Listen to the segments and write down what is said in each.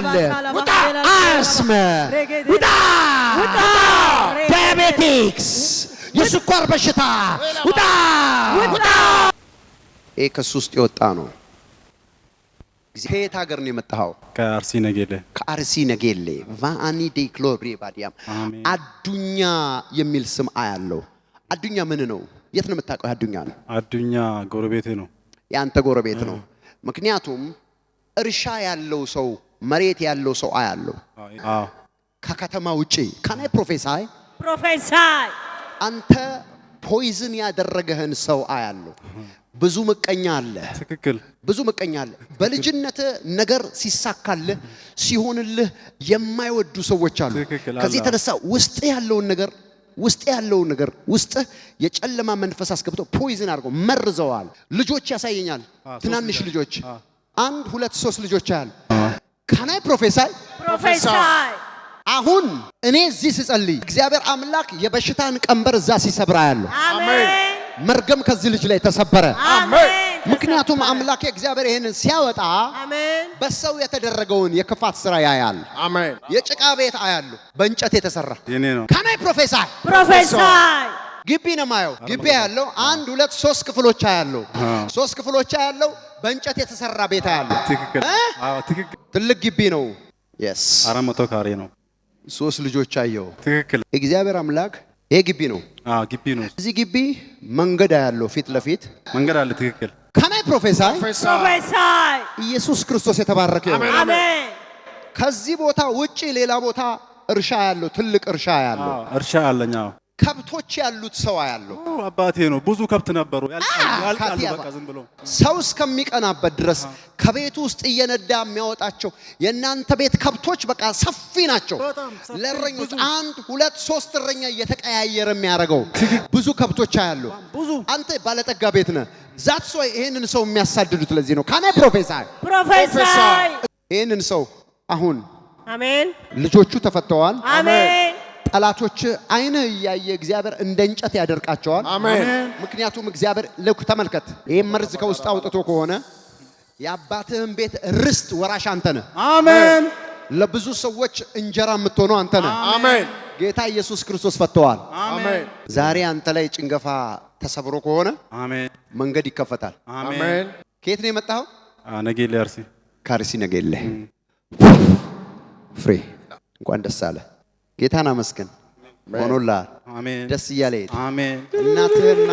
አለ። አስም ውጣ። Diabetics፣ የስኳር በሽታ ውጣ። ይሄ ከሱ ውስጥ የወጣ ነው። ከየት ሀገር ነው የመጣኸው? ከአርሲ ነገሌ። ከአርሲ ነገሌ። ቫአኒ ዴ ክሎሪ ባዲያም። አሜን። አዱኛ የሚል ስም አያለው። አዱኛ ምን ነው? የት ነው የምታውቀው? አዱኛ ነው። አዱኛ ጎረቤቴ ነው። የአንተ ጎረቤት ነው። ምክንያቱም እርሻ ያለው ሰው፣ መሬት ያለው ሰው አያለው። አዎ። ከከተማ ውጪ። Can I prophesy? Prophesy. አንተ poison ያደረገህን ሰው አያለው። ብዙ ምቀኛ አለ። ትክክል። ብዙ ምቀኛ አለ። በልጅነት ነገር ሲሳካልህ፣ ሲሆንልህ የማይወዱ ሰዎች አሉ። ትክክል አለ። ከዚህ የተነሳ ውስጥ ያለውን ነገር ውስጥ የጨለማ መንፈስ አስገብተው poison አድርገው መርዘዋል። ልጆች ያሳየኛል። ሶስት ትናንሽ ልጆች። ልጆች፣ አንድ፣ ሁለት፣ ሶስት ልጆች ያሉ። Can I prophesy? Prophesy. አሁን እኔ እዚህ ስጸልይ እግዚአብሔር አምላክ የበሽታን ቀንበር እዛ ሲሰብራ ያለው አሜን። መርገም ከዚህ ልጅ ላይ ተሰበረ። አሜን። ምክንያቱም አምላክ እግዚአብሔር ይሄንን ሲያወጣ አሜን። በሰው የተደረገውን የክፋት ስራ ያያል። አሜን። የጭቃ ቤት አያሉ፣ በእንጨት የተሰራ። የኔ ነው። Can I prophesy? Prophesy. ግቢ ነው ማየው። ግቢ ያለው አንድ፣ ሁለት፣ ሶስት ክፍሎች አያለው። ሶስት ክፍሎች አያለው። በእንጨት የተሰራ ቤት አያለው። ትክክል። እ? አዎ፣ ትክክል። ትልቅ ግቢ ነው። Yes. 400 ካሬ ነው። ሶስት ልጆች አየው። ትክክል። እግዚአብሔር አምላክ ይሄ ግቢ ነው። አዎ፣ ግቢ ነው። እዚህ ግቢ መንገድ አያለው ፊት ለፊት። መንገድ አለ። ትክክል። Can I prophesy? Prophesy. ኢየሱስ ክርስቶስ የተባረከ ይሁን። አሜን። ከዚህ ቦታ ውጪ ሌላ ቦታ እርሻ ያለው፣ ትልቅ እርሻ ያለው። አዎ፣ እርሻ አለኝ። አዎ። ከብቶች ያሉት ሰው ያለው። ኦ፣ አባቴ ነው። ብዙ ከብት ነበሩ። ያልቃሉ፣ ያልቃሉ። ካቲያ በቃ ዝም ብሎ። ሰው እስከሚቀናበት ድረስ ከቤቱ ውስጥ እየነዳ የሚያወጣቸው የእናንተ ቤት ከብቶች በቃ ሰፊ ናቸው። በጣም ሰፊ፣ ለእረኞች ብዙ። አንድ፣ ሁለት፣ ሶስት እረኛ እየተቀያየረ የሚያደርገው ብዙ ከብቶች አያሉ። ብዙ። አንተ ባለጠጋ ቤት ነህ። That's why ይሄንን ሰው የሚያሳድዱት ለዚህ ነው። Can I prophesy? Prophesy. ይሄንን ሰው አሁን አሜን። ልጆቹ ተፈተዋል። አሜን። ጠላቶች አይንህ እያየ እግዚአብሔር እንደ እንጨት ያደርቃቸዋል። አሜን። ምክንያቱም እግዚአብሔር ልክ ተመልከት፣ ይህም መርዝ ከውስጥ አውጥቶ ከሆነ የአባትህን ቤት ርስት ወራሽ አንተ ነህ። አሜን። ለብዙ ሰዎች እንጀራ የምትሆነው አንተ ነህ። አሜን። ጌታ ኢየሱስ ክርስቶስ ፈተዋል። አሜን። ዛሬ አንተ ላይ ጭንገፋ ተሰብሮ ከሆነ አሜን። መንገድ ይከፈታል። አሜን። አሜን። ከየት ነው የመጣኸው? ነገሌ አርሲ። ከአርሲ ነገሌ። Free። እንኳን ደስ አለ። ጌታን አመስግን። ሆኖልሃል። አሜን። ደስ እያለ ሄድ። አሜን። እናትህና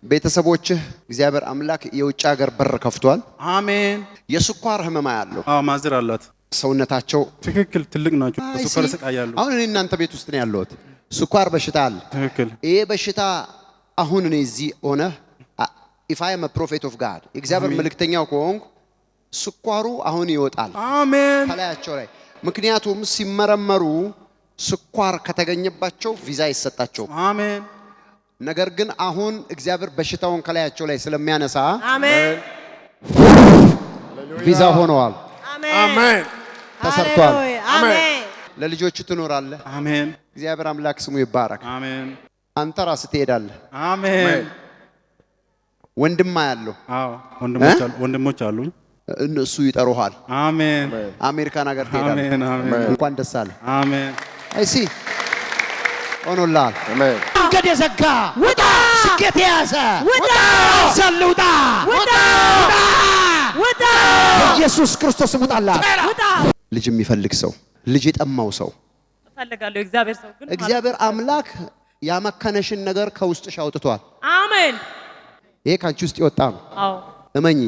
ቤተሰቦችህ እግዚአብሔር አምላክ የውጭ ሀገር በር ከፍቷል። አሜን። የስኳር ህመም ያለው። አዎ፣ mother አላት። ሰውነታቸው ትክክል። ትልቅ ናቸው። በስኳር ይሰቃያሉ። አሁን እኔ እናንተ ቤት ውስጥ ነው ያለሁት። ስኳር በሽታ አለ። ትክክል። ይሄ በሽታ አሁን እኔ እዚህ ሆነ if I am prophet of God፣ የእግዚአብሔር መልእክተኛው ከሆንኩ ስኳሩ አሁን ይወጣል አሜን። ከላያቸው ላይ። ምክንያቱም ሲመረመሩ ስኳር ከተገኘባቸው ቪዛ አይሰጣቸውም። አሜን። ነገር ግን አሁን እግዚአብሔር በሽታውን ከላያቸው ላይ ስለሚያነሳ አሜን። ቪዛ ሆነዋል፣ አሜን። አሜን። ተሰርቷል። ሃሌሉያ። አሜን። ለልጆቹ ትኖራለህ። አሜን። እግዚአብሔር አምላክ ስሙ ይባረክ። አሜን። አንተ ራስህ ትሄዳለህ። አሜን። ወንድማ ያለው። አዎ፣ ወንድሞች አሉ፣ ወንድሞች አሉኝ። እነሱ ይጠሩሃል። አሜን። አሜሪካን ሀገር ትሄዳለህ። አሜን። አሜን። እንኳን ደስ አለህ። አሜን። I see ሆኖልሃል። አሜን። መንገድ የዘጋ፣ ውጣ! ስኬት የያዘ፣ ውጣ! ዘል ውጣ! ውጣ! ውጣ! ኢየሱስ ክርስቶስ ውጣላ። ውጣ! ልጅ የሚፈልግ ሰው፣ ልጅ የጠማው ሰው። እፈልጋለሁ፣ እግዚአብሔር ሰው ግን ማለት እግዚአብሔር አምላክ ያመከነሽን ነገር ከውስጥሽ አውጥቷል። አሜን። ይሄ ከአንቺ ውስጥ የወጣ ነው። አዎ። እመኚ፣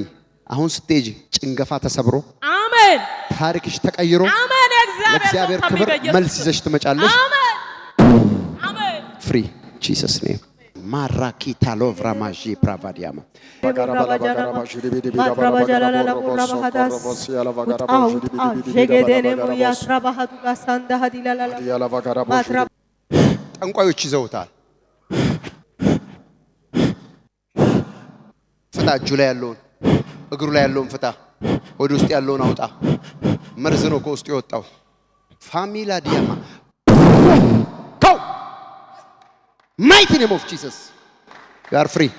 አሁን ስትሄጂ ጭንገፋ ተሰብሮ አሜን። ታሪክሽ ተቀይሮ አሜን። የእግዚአብሔር ለእግዚአብሔር ሰው ክብር በኢየሱስ መልስ ስም። ይዘሽ ትመጫለሽ። አሜን፣ አሜን። Free, Jesus name. ማራኪታ ሎቭራማዢ ፕራቫዲያማ። ጠንቋዮች ይዘውታል። ፍታ፣ እጁ ላይ ያለውን፣ እግሩ ላይ ያለውን ፍታ፣ ሆድ ውስጥ ያለውን አውጣ። መርዝ ነው ከውስጡ የወጣው። ፋሚላ ዲያማ go. Mighty name of Jesus, you are free።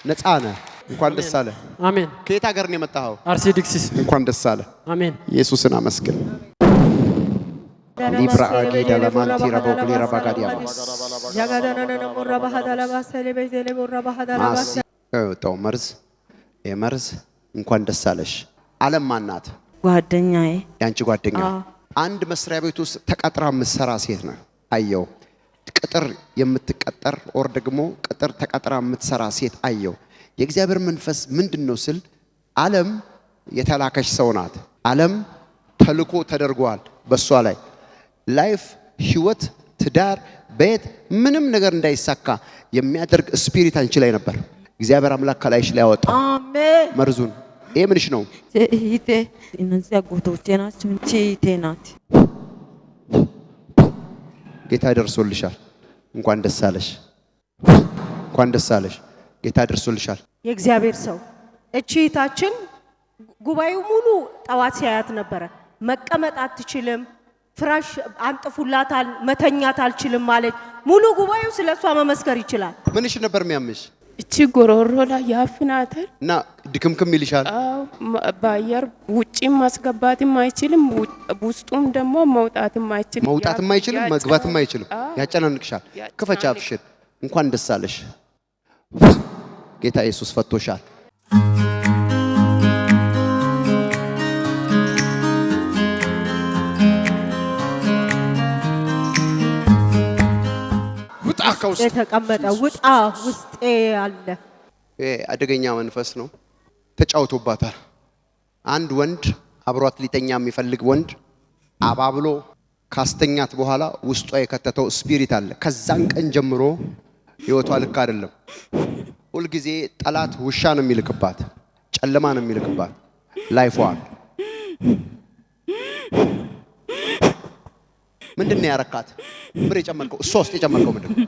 ነፃ ነህ። እንኳን ደስ አለ። አሜን። ከየት ሀገር ነው የመጣኸው? አርሲ ዲክሲስ። እንኳን ደስ አለ። አሜን። ኢየሱስን አመስግን። ሊብራ አጌዳ ለማንቲ ረቦግሊ ረባጋዲያማስ ማሲ የወጣው መርዝ የመርዝ እንኳን ደስ አለሽ። ዓለም ማናት? ጓደኛዬ። የአንቺ ጓደኛ። አንድ መስሪያ ቤት ውስጥ ተቀጥራ የምትሰራ ሴት ነው አየው። ቅጥር የምትቀጠር or ደግሞ ቅጥር ተቀጥራ የምትሰራ ሴት አየው። የእግዚአብሔር መንፈስ ምንድን ነው ስል ዓለም የተላከች ሰው ናት። ዓለም ተልኮ ተደርጓል በእሷ ላይ life፣ ህይወት፣ ትዳር፣ ቤት ምንም ነገር እንዳይሳካ የሚያደርግ spirit አንቺ ላይ ነበር። እግዚአብሔር አምላክ ከላይሽ ላይ ያወጣው አሜን። መርዙን። ይሄ ምንሽ ነው? እህቴ፣ እነዚህ አጎቶቼ ናቸው። እቺ እህቴ ናት። ጌታ ደርሶልሻል። እንኳን ደስ አለሽ። እንኳን ደስ አለሽ። ጌታ ደርሶልሻል። የእግዚአብሔር ሰው፣ እቺ እህታችን ጉባኤው ሙሉ ጠዋት ሲያያት ነበረ። መቀመጥ አትችልም፣ ፍራሽ አንጥፉላታል፣ መተኛት አልችልም አለች። ሙሉ ጉባኤው ስለ እሷ መመስከር ይችላል። ምንሽ ነበር የሚያምሽ? እቺ ጎሮሮ ላይ ያፍናታል። እና ድክምክም ይልሻል። አዎ፣ በአየር ውጪም ማስገባትም አይችልም፣ ውስጡም ደግሞ መውጣትም አይችልም። መውጣትም አይችልም፣ መግባትም አይችልም። ያጨናንቅሻል። ክፈች አፍሽን። እንኳን ደስ አለሽ። ጌታ ኢየሱስ ፈቶሻል። ውጣ ከውስጥ። የተቀመጠ ውጣ፣ ውስጤ አለ። ይሄ አደገኛ መንፈስ ነው። ተጫውቶባታል። አንድ ወንድ አብሯት ሊተኛ የሚፈልግ ወንድ አባብሎ ካስተኛት በኋላ ውስጧ የከተተው spirit አለ። ከዛን ቀን ጀምሮ ህይወቷ ልክ አይደለም። ሁልጊዜ ጠላት ውሻ ነው የሚልክባት፣ ጨለማ ነው የሚልክባት life ዋን። ምንድን ነው ያረካት? ምር የጨመርከው እሷ ውስጥ የጨመርከው ምንድን ነው?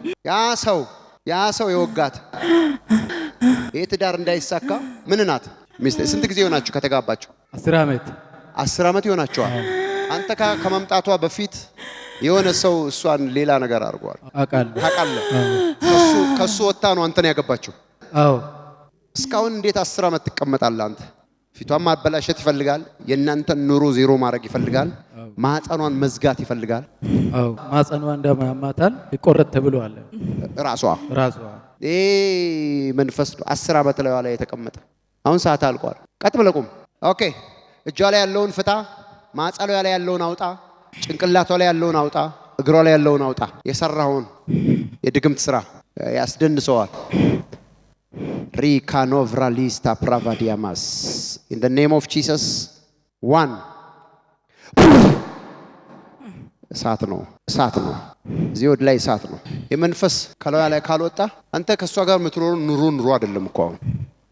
ያ ሰው የወጋት ይህ ትዳር እንዳይሳካ ምን ናት? ሚስት ስንት ጊዜ ይሆናችሁ ከተጋባችሁ? 10 ዓመት። 10 ዓመት ይሆናችኋል። አንተ ከመምጣቷ በፊት የሆነ ሰው እሷን ሌላ ነገር አድርጓል። አውቃለሁ። ታውቃለህ? ከሱ ወጥታ ነው አንተን ያገባችው። አዎ። እስካሁን እንዴት 10 ዓመት ትቀመጣለህ አንተ? ፊቷን ማበላሸት ይፈልጋል። የእናንተን ኑሮ ዜሮ ማድረግ ይፈልጋል። ማህፀኗን መዝጋት ይፈልጋል። አዎ፣ ማህፀኗ እንደማያማታል ሊቆረጥ ተብሏል። ራሷ ራሷ። ይሄ መንፈስ ነው። 10 ዓመት ላይ የተቀመጠ። አሁን ሰዓት አልቋል። ቀጥ ብለህ ቁም። Okay፣ እጇ ላይ ያለውን ፍታ፣ ማህፀኗ ላይ ያለውን አውጣ፣ ጭንቅላቷ ላይ ያለውን አውጣ፣ እግሯ ላይ ያለውን አውጣ። የሰራውን የድግምት ስራ ያስደንሰዋል። ሪካኖቭራሊስታ ፕራቫዲያማስ in the name of Jesus one። እሳት ነው፣ እሳት ነው። እዚህ ወደ ላይ እሳት ነው። የመንፈስ ከላዩ ላይ ካልወጣ አንተ ከእሷ ጋር የምትኖሩ ኑሮ ኑሮ አይደለም እኮ አሁን።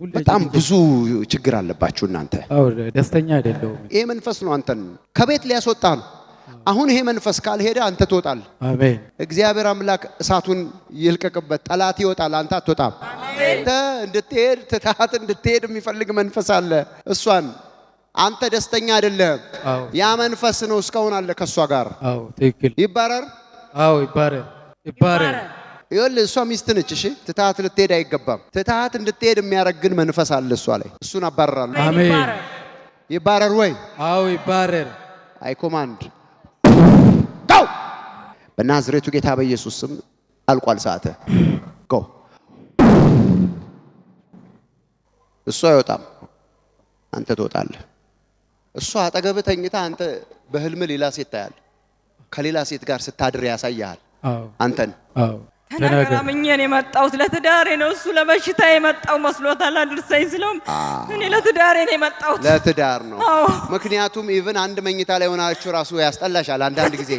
ሁሌ በጣም ብዙ ችግር አለባችሁ እናንተ። አዎ፣ ደስተኛ አይደለሁም። ይሄ መንፈስ ነው አንተን ከቤት ሊያስወጣ ነው። አሁን ይሄ መንፈስ ካልሄደ አንተ ትወጣለህ። አሜን። እግዚአብሔር አምላክ እሳቱን ይልቀቅበት። ጠላት ይወጣል፣ አንተ አትወጣም። አንተ እንድትሄድ ትታት እንድትሄድ የሚፈልግ መንፈስ አለ። እሷን አንተ ደስተኛ አይደለህም። አዎ። ያ መንፈስ ነው እስካሁን አለ ከእሷ ጋር። አዎ፣ ትክክል። ይባረር። አዎ፣ ይባረር፣ ይባረር። ይኸውልህ እሷ ሚስት ነች። እሺ ትታት ልትሄድ አይገባም። ትታት እንድትሄድ የሚያደርግ ግን መንፈስ አለ እሷ ላይ። እሱን አባረራለሁ። አሜን። ይባረር ወይ? አዎ፣ ይባረር። I command go። በናዝሬቱ ጌታ በኢየሱስ ስም አልቋል ሰዓት። Go። እሱ አይወጣም፣ አንተ ትወጣለህ። እሷ አጠገብህ ተኝታ አንተ በህልም ሌላ ሴት ታያለህ። ከሌላ ሴት ጋር ስታድር ያሳይሃል አዎ። አንተን። አዎ፣ ተናገር። ተናገር። አምኜ ነው የመጣሁት። ለትዳሬ ነው። እሱ ለበሽታ የመጣው መስሎታል። አድርሰኝ ስለውም እኔ ለትዳሬ ነው የመጣሁት። ለትዳር ነው። አዎ። ምክንያቱም even አንድ መኝታ ላይ ሆናችሁ ራሱ ያስጠላሻል። አንዳንድ ጊዜ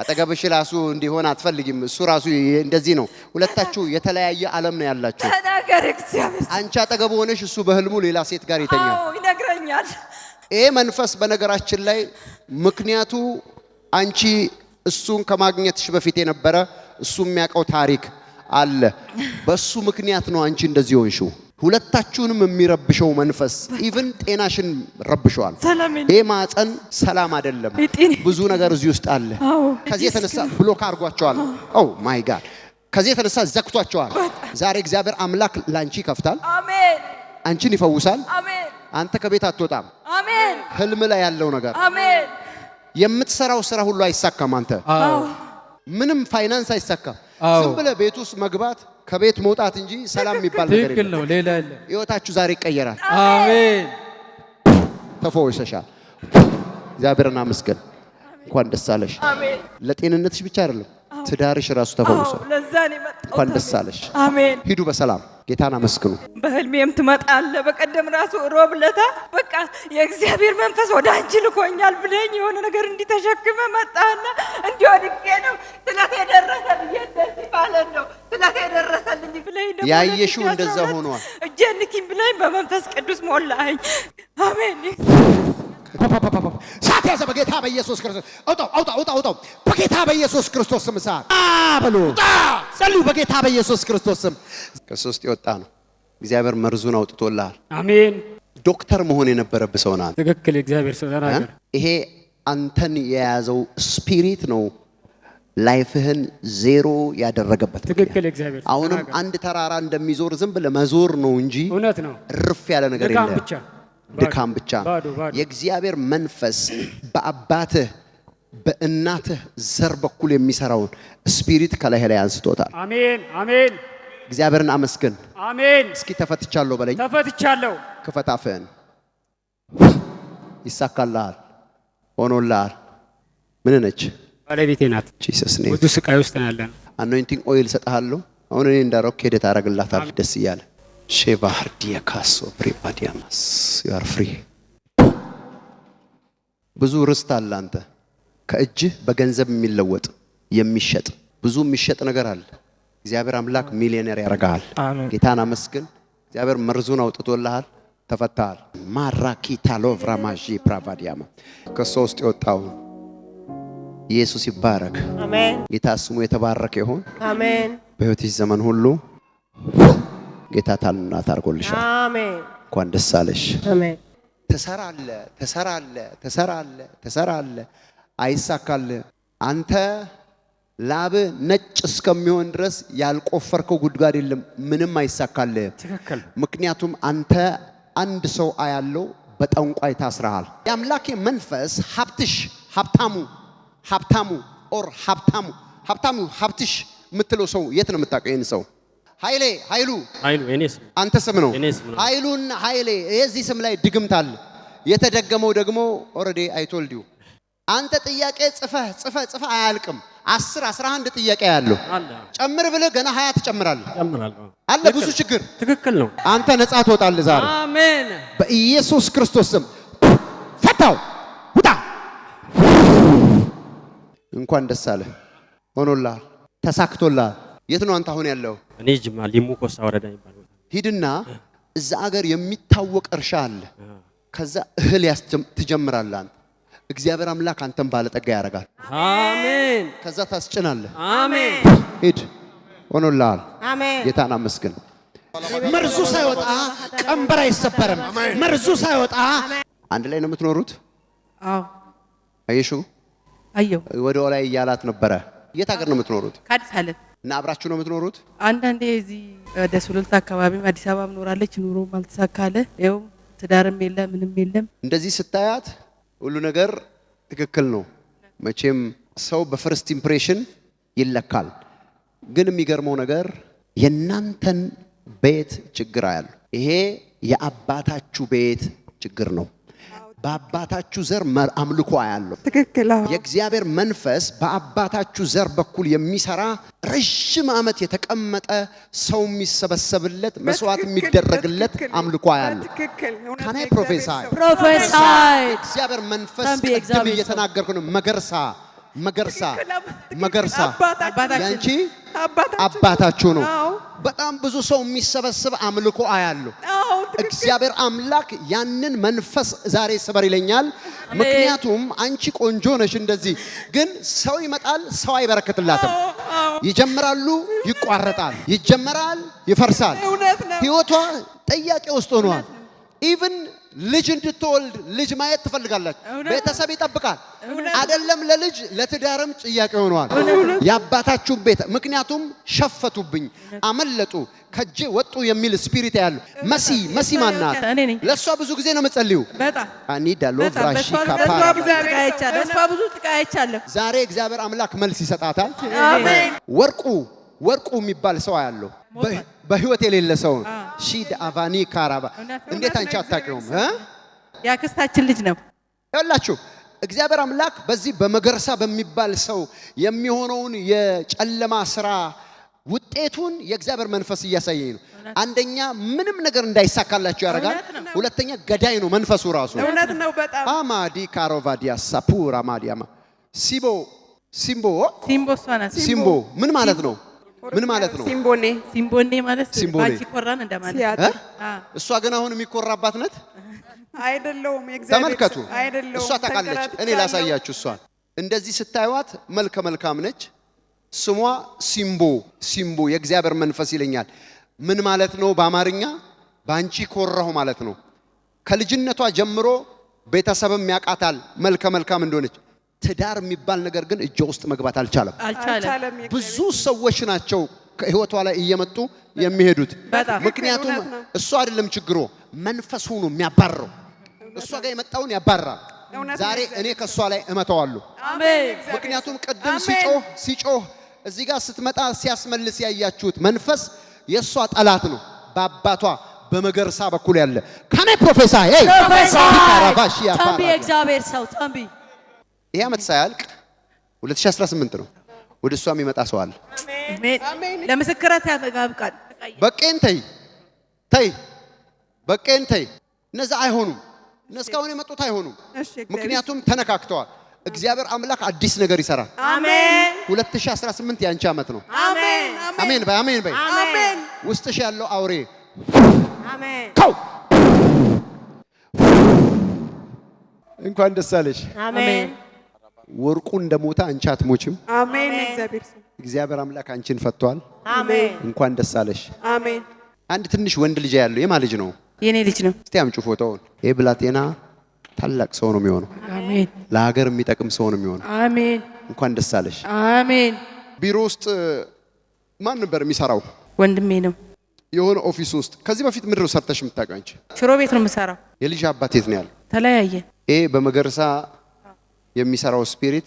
አጠገብሽ ራሱ እንዲሆን አትፈልጊም። እሱ ራሱ እንደዚህ ነው። ሁለታችሁ የተለያየ ዓለም ነው ያላችሁ። ተናገር እግዚአብሔር። አንቺ አጠገቡ ሆነሽ እሱ በህልሙ ሌላ ሴት ጋር ይተኛል። አዎ፣ ይነግረኛል። ይሄ መንፈስ በነገራችን ላይ ምክንያቱ አንቺ እሱን ከማግኘትሽ በፊት የነበረ እሱ የሚያውቀው ታሪክ አለ። በሱ ምክንያት ነው አንቺ እንደዚህ ሆንሽው። ሁለታችሁንም የሚረብሸው መንፈስ even ጤናሽን ረብሸዋል። ሰላም የለም። ይሄ ማህፀን ሰላም አይደለም። የጤና- ብዙ ነገር እዚህ ውስጥ አለ። አዎ። ከዚህ የተነሳ block አድርጓቸዋል። Oh my God! ከዚህ የተነሳ ዘግቷቸዋል። ዛሬ እግዚአብሔር አምላክ ላንቺ ይከፍታል። አሜን። አንቺን ይፈውሳል። አሜን። አንተ ከቤት አትወጣም። አሜን። ህልም ላይ ያለው ነገር አሜን። የምትሰራው ስራ ሁሉ አይሳካም። አንተ አዎ ምንም ፋይናንስ አይሳካም። አዎ። ዝም ብለህ ቤት ውስጥ መግባት ከቤት መውጣት እንጂ ሰላም የሚባል ነገር ትክክል የለም። ነው። ሌላ የለም። ህይወታችሁ ዛሬ ይቀየራል። አሜን። ተፈውሰሻል። እግዚአብሔርን አመስገን። እንኳን ደስ አለሽ። አሜን። ለጤንነትሽ ብቻ አይደለም ትዳርሽ ራሱ ተፈውሷል። አዎ፣ ለዛ ነው የመጣሁት። እንኳን ደስ አለሽ። አሜን። ሂዱ በሰላም ጌታን አመስግኑ። በህልሜም ትመጣለህ። በቀደም ራሱ ሮብ ለታ በቃ የእግዚአብሔር መንፈስ ወደ አንቺ ልኮኛል ብለኝ የሆነ ነገር እንዲተሸክመ መጣና እንዲወድቄ ነው ስለት የደረሰ ብዬ እንደዚህ ማለት ነው ስለት የደረሰልኝ ብለኝ ደግሞ ያየሽው 2012 እንደዛ ሆኗል። እጄን ንኪኝ ብለኝ በመንፈስ ቅዱስ ሞላኸኝ። አሜን። እሳት ያዘ በጌታ በኢየሱስ ክርስቶስ። አውጣው አውጣው አውጣው አውጣው በጌታ በኢየሱስ ክርስቶስ ስም እሳት በሉ ጸልዩ። በጌታ በኢየሱስ ክርስቶስ ስም ከሶስት የወጣ ነው። እግዚአብሔር መርዙን አውጥቶልሃል። አሜን። ዶክተር መሆን የነበረብህ ሰው ነህ አንተ። ትክክል። የእግዚአብሔር ሰው ተናገር። ይሄ አንተን የያዘው spirit ነው life ህን ዜሮ ያደረገበት ምክንያት። ትክክል። የእግዚአብሔር ሰው አሁንም ተናገር። አንድ ተራራ እንደሚዞር ዝም ብለህ መዞር ነው እንጂ እውነት ነው። እርፍ ያለ ነገር ድካም የለም። ብቻ። ድካም ብቻ። ባዶ ባዶ። የእግዚአብሔር መንፈስ በአባትህ በእናትህ ዘር በኩል የሚሰራውን spirit ከላይ ላይ አንስቶታል። አሜን አሜን እግዚአብሔርን አመስግን። አሜን። እስኪ ተፈትቻለሁ በለኝ። ተፈትቻለሁ። ክፈት አፍህን። ይሳካልሃል፣ ሆኖልሃል። ምን ነች? ባለቤቴ ናት። Jesus name። ብዙ ስቃይ ውስጥ ነው ያለነው። Anointing oil እሰጥሃለሁ። አሁን እኔ እንዳረኩ ሄደህ ታደርግላታለህ ደስ እያለ ሼቫህር ዲያካሶ ፕሪፓዲያማስ you are free። ብዙ ርስት አለ አንተ ከእጅህ በገንዘብ የሚለወጥ የሚሸጥ ብዙ የሚሸጥ ነገር አለ። እግዚአብሔር አምላክ ሚሊዮነር ያደርግሃል። አሜን። ጌታን አመስግን። እግዚአብሔር መርዙን አውጥቶልሃል። ተፈታሃል። ማራኪታ ሎቭራማዢ ፕራቫዲያማ ከእሷ ውስጥ የወጣውን ኢየሱስ ይባረክ። አሜን። ጌታ ስሙ የተባረከ ይሁን። አሜን። በሕይወትሽ ዘመን ሁሉ ጌታ ታልናት አድርጎልሻል። አሜን። እንኳን ደስ አለሽ። አሜን። ትሰራለ ትሰራለ ትሰራለ ትሰራለ፣ አይሳካልህ። አንተ ላብ ነጭ እስከሚሆን ድረስ ያልቆፈርከው ጉድጓድ የለም፣ ምንም አይሳካልህ። ትክክል። ምክንያቱም አንተ አንድ ሰው አያለው በጠንቋይ ታስረሃል። የአምላኬ መንፈስ ሀብትሽ ሀብታሙ ሀብታሙ or ሀብታሙ ሀብታሙ ሀብትሽ የምትለው ሰው የት ነው የምታውቀው? ይህን ሰው ኃይሌ ኃይሉ ኃይሉ የኔ ስም አንተ ስም ነው። የኔ ስም ነው። ኃይሉና ኃይሌ የዚህ ስም ላይ ድግምት አለ። የተደገመው ደግሞ already I told you። አንተ ጥያቄ ጽፈህ ጽፈህ ጽፈህ አያልቅም። 10 11 ጥያቄ ያለው አለ ጨምር ብለህ ገና 20 ትጨምራለህ። ጨምራለሁ። አለ ብዙ ችግር። ትክክል ነው። አንተ ነፃ ትወጣለህ ዛሬ አሜን። በኢየሱስ ክርስቶስ ስም። ፈታው፣ ውጣ። እንኳን ደስ አለህ። ሆኖልሃል፣ ተሳክቶልሃል። የት ነው አንተ አሁን ያለው? እኔ ጅማ ሊሙ ኮሳ ወረዳ የሚባል ቦታ። ሂድና እዛ አገር የሚታወቅ እርሻ አለ። ከዛ እህል ትጀምራለህ አንተ። እግዚአብሔር አምላክ አንተን ባለጠጋ ያደርጋል። አሜን ከዛ ታስጭናለህ። አሜን። ሂድ፣ ሆኖልሃል። አሜን። ጌታን አመስግን። መርዙ ሳይወጣ ቀንበር አይሰበርም። መርዙ ሳይወጣ አንድ ላይ ነው የምትኖሩት። አዎ አየሹ አየሁ። ወደ ላይ እያላት ነበረ። የት ሀገር ነው የምትኖሩት? ከአዲስ አለም እና አብራችሁ ነው የምትኖሩት? አንዳንዴ እዚህ ወደ ሱሉልታ አካባቢም አዲስ አበባም ኖራለች። ኑሮም አልተሳካለ። ይኸው ትዳርም የለ ምንም የለም። እንደዚህ ስታያት ሁሉ ነገር ትክክል ነው። መቼም ሰው በ first impression ይለካል። ግን የሚገርመው ነገር የእናንተን ቤት ችግር አያሉ። ይሄ የአባታችሁ ቤት ችግር ነው። በአባታችሁ ዘር አምልኮ አያለሁ። ትክክል። አዎ። የእግዚአብሔር መንፈስ በአባታችሁ ዘር በኩል የሚሰራ ረዥም ዓመት የተቀመጠ ሰው የሚሰበሰብለት መስዋዕት የሚደረግለት አምልኮ አያለሁ። በትክክል እውነት Can I ነው። የእግዚአብሔር prophesy? ሰው። Prophesy. እግዚአብሔር መንፈስ ተንብይ፣ ቅድም የእግዚአብሔር ሰው። እየተናገርኩ ነው። መገርሳ መገርሳ ትክክል። መገርሳ አባታችን ያንቺ አባታችን አባታችሁ ነው። አዎ። በጣም ብዙ ሰው የሚሰበስብ አምልኮ አያለሁ። አዎ፣ ትክክል። እግዚአብሔር አምላክ ያንን መንፈስ ዛሬ ስበር ይለኛል። ምክንያቱም አንቺ ቆንጆ ነሽ እንደዚህ፣ ግን ሰው ይመጣል፣ ሰው አይበረክትላትም። ይጀምራሉ፣ ይቋረጣል፣ ይጀመራል፣ ይፈርሳል። እውነት ነው። ህይወቷ ጥያቄ ውስጥ ሆኗል። Even ልጅ እንድትወልድ ልጅ ማየት ትፈልጋላችሁ። ቤተሰብ ይጠብቃል። አይደለም ለልጅ ለትዳርም ጥያቄ ሆነዋል። የአባታችሁን ቤት ምክንያቱም ሸፈቱብኝ፣ አመለጡ፣ ከጄ ወጡ የሚል spirit ያሉ መሲ መሲ ማናት? እኔ ነኝ። ለእሷ ብዙ ጊዜ ነው መጸልዩ። በጣም አኒዳ ሎቭራሺ በጣም ካፓራ በእሷ ብዙ ጥቃ አይቻለሁ። በእሷ ብዙ ጥቃ አይቻለሁ። ዛሬ እግዚአብሔር አምላክ መልስ ይሰጣታል። አሜን። ወርቁ ወርቁ የሚባል ሰው ያለው በህይወት የሌለ ሰው ሺድ አቫኒ ካራባ እንዴት አንቺ አታውቂውም? እ? የአክስታችን ልጅ ነው። ይኸውላችሁ እግዚአብሔር አምላክ በዚህ በመገርሳ በሚባል ሰው የሚሆነውን የጨለማ ስራ ውጤቱን የእግዚአብሔር መንፈስ እያሳየኝ ነው። አንደኛ ምንም ነገር እንዳይሳካላችሁ ያደርጋል። ሁለተኛ ገዳይ ነው መንፈሱ ራሱ። እውነት ነው በጣም። አማዲ ካሮቫዲያ ሳፑራ ማዲያማ ሲቦ ሲምቦ ሲምቦ እሷ ናት። ሲምቦ ምን ማለት ነው? ምን ማለት ነው? ሲምቦኔ ሲምቦኔ ማለት ሲምቦኔ። ባንቺ ኮራን እንደማለት እ? እሷ ግን አሁን የሚኮራባት ናት። አይደለሁም። የእግዚአብሔር ተመልከቱ፣ ሰው አይደለሁም። እሷ ታውቃለች። እኔ ተንከራትቻለሁ። ላሳያችሁ እሷን። እንደዚህ ስታዩዋት መልከ መልካም ነች። ስሟ ሲምቦ ሲምቦ የእግዚአብሔር መንፈስ ይለኛል። ምን ማለት ነው በአማርኛ? በአንቺ ኮራሁ ማለት ነው። ከልጅነቷ ጀምሮ ቤተሰብም ያውቃታል መልከ መልካም እንደሆነች። ትዳር የሚባል ነገር ግን እጇ ውስጥ መግባት አልቻለም። አልቻለም። ብዙ ሰዎች ናቸው ከህይወቷ ላይ እየመጡ የሚሄዱት። በጣም። ምክንያቱም እሷ አይደለም ችግሮ፣ መንፈሱ ነው የሚያባርረው። እሷ ጋር የመጣውን ያባርራል። ዛሬ እኔ ከእሷ ላይ እመታዋለሁ። አሜን። ምክንያቱም ቅድም ሲጮህ ሲጮህ እዚህ ጋር ስትመጣ ሲያስመልስ ያያችሁት መንፈስ የእሷ ጠላት ነው። በአባቷ በመገርሳ በኩል ያለ can I prophesy ተንቢ፣ የእግዚአብሔር ሰው ተንቢ። ይሄ ዓመት ሳያልቅ 2018 ነው። ወደ እሷ የሚመጣ ሰው አለ። አሜን። ለምስክረት ያብቃል። በቄን ተይ ተይ፣ በቄን ተይ። እነዛ አይሆኑም። እነ እስካሁን የመጡት አይሆኑም። ምክንያቱም ተነካክተዋል። እግዚአብሔር አምላክ አዲስ ነገር ይሰራል። አሜን። 2018 የአንቺ ዓመት ነው። አሜን። አሜን በይ፣ አሜን በይ። አሜን። ውስጥሽ ያለው አውሬ አሜን። ከው እንኳን ደስ አለሽ። አሜን። ወርቁ እንደሞተ አንቺ አትሞችም። አሜን። እግዚአብሔር ሰው እግዚአብሔር አምላክ አንቺን ፈቷል። አሜን። እንኳን ደስ አለሽ። አሜን። አንድ ትንሽ ወንድ ልጅ ያለው የማ ልጅ ነው? የኔ ልጅ ነው። እስቲ አምጪ ፎቶውን። ይህ ብላቴና ታላቅ ሰው ነው የሚሆነው። አሜን። ለሀገር የሚጠቅም ሰው ነው የሚሆነው። አሜን። እንኳን ደስ አለሽ። አሜን። ቢሮ ውስጥ ማን ነበር የሚሰራው? ወንድሜ ነው። የሆነ office ውስጥ ከዚህ በፊት ምንድን ነው ሰርተሽ የምታውቂው አንቺ? ሽሮ ቤት ነው የምሰራው። የልጅ አባት የት ነው ያለው? ተለያየ። ይሄ በመገርሳ የሚሰራው spirit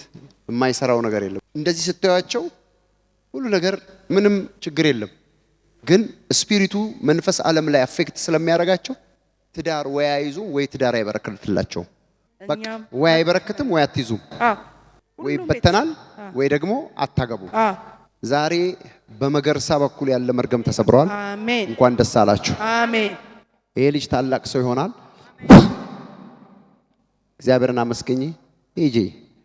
የማይሰራው ነገር የለም። እንደዚህ ስታዩቸው ሁሉ ነገር ምንም ችግር የለም። ግን spirit ኡ መንፈስ ዓለም ላይ affect ስለሚያደርጋቸው ትዳር ወይ አይዙም ወይ ትዳር አይበረክትላቸውም። በቃ ወይ አይበረክትም ወይ አትይዙም፣ ወይ ይበተናል ወይ ደግሞ አታገቡም። ዛሬ በመገርሳ በኩል ያለ መርገም ተሰብረዋል። አሜን። እንኳን ደስ አላችሁ። አሜን። ይሄ ልጅ ታላቅ ሰው ይሆናል። እግዚአብሔርን አመስግኚ። ሂጂ።